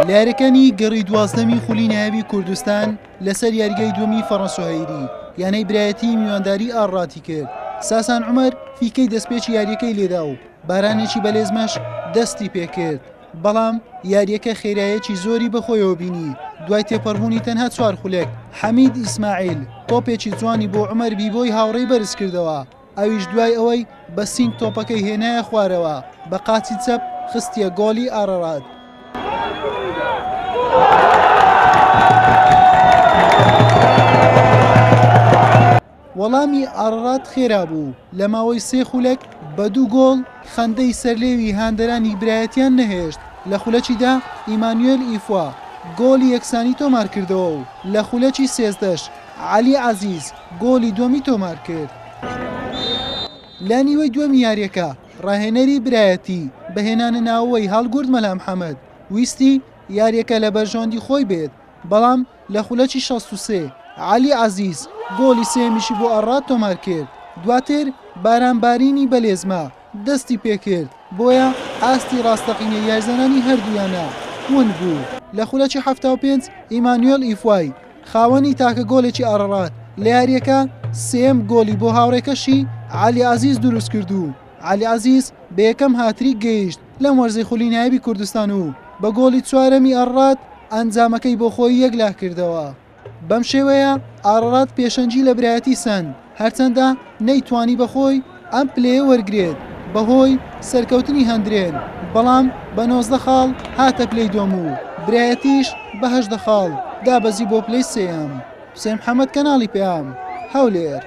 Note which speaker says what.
Speaker 1: لە یاریەکانی گەڕی دوازدەمی خولی نایابی کوردستان لەسەر یاریگای دووەمی فەڕەنسۆهەیری یانەی برایەتی میوانداری ئاڕاتی کرد ساسان عومەر فیکەی دەستپێکی یاریەکەی لێدا و بارانێکی بەلێزمەش دەستی پێکرد بەڵام یاریەکە خێرایەکی زۆری بەخۆیەوە بینی دوای تێپەڕبوونی تەنها چوار خولێک حەمید ئیسماعیل تۆپێکی جوانی بۆ عومەر بیبۆی هاوڕێی بەرز کردەوە ئەویش دوای ئەوەی بە سینگ تۆپەکەی هێنایە خوارەوە بە قاچی چەپ خستیە گۆڵی ئارەرات. وەڵامی ئارەرات خێرا بوو، لە ماوەی سێ خولەک بە دوو گۆڵ خەندەی سەرلێوی هاندەرانی برایەتیان نەهێشت، لە خولەکی دە ئیمانوێل ئیفوا گۆڵی یەکسانی تۆمارکردەوە و لە خولەکی سێزدەش عەلی عەزیز گۆڵی دووەمی تۆمارکرد. لە نیوەی دووەمی یارییەکە راهێنەری برایەتی بە هێنانە ناوەوەی هەڵگورد مەلا محەمەد ویستی یارییەکە لە بەرژەوەندی خۆی بێت، بەڵام لە خولەکی 63 عەلی عەزیز گۆڵی سێیەمیشی بۆ ئەڕاد تۆمارکرد، دواتر بارانبارینی بەلێزمە دەستی پێکرد، بۆیە ئاستی ڕاستەقینەی یاریزانانی هەردوو یانە ون بوو. لە خولەکی 75 ئیمانوێل ئیفوای خاوەنی تاکە گۆلێکی ئارەڕات لە یارییەکە سێیەم گۆلی بۆ هاوڕێکەشی عەلی عەزیز دروستکرد و عەلی عەزیز بە یەکەم هاتریک گەیشت لەم وەرزەی خولی نایابی کوردستان و بە گۆڵی چوارەمی ئارەڕات ئەنجامەکەی بۆ خۆی یەکلاکردەوە. بەم شێوەیە ئارەڕات پێشەنگی لە برایەتی سەند، هەرچەندە نەیتوانی بەخۆی ئەم پلەیە وەرگرێت بەهۆی سەرکەوتنی هەندرێن، بەڵام بە 19 خاڵ هاتە پلەی دووەم و برایەتیش بە 18 خاڵ دابەزی بۆ پلەی سێیەم. حوسێن محەمەد کەناڵی پەیام، هەولێر.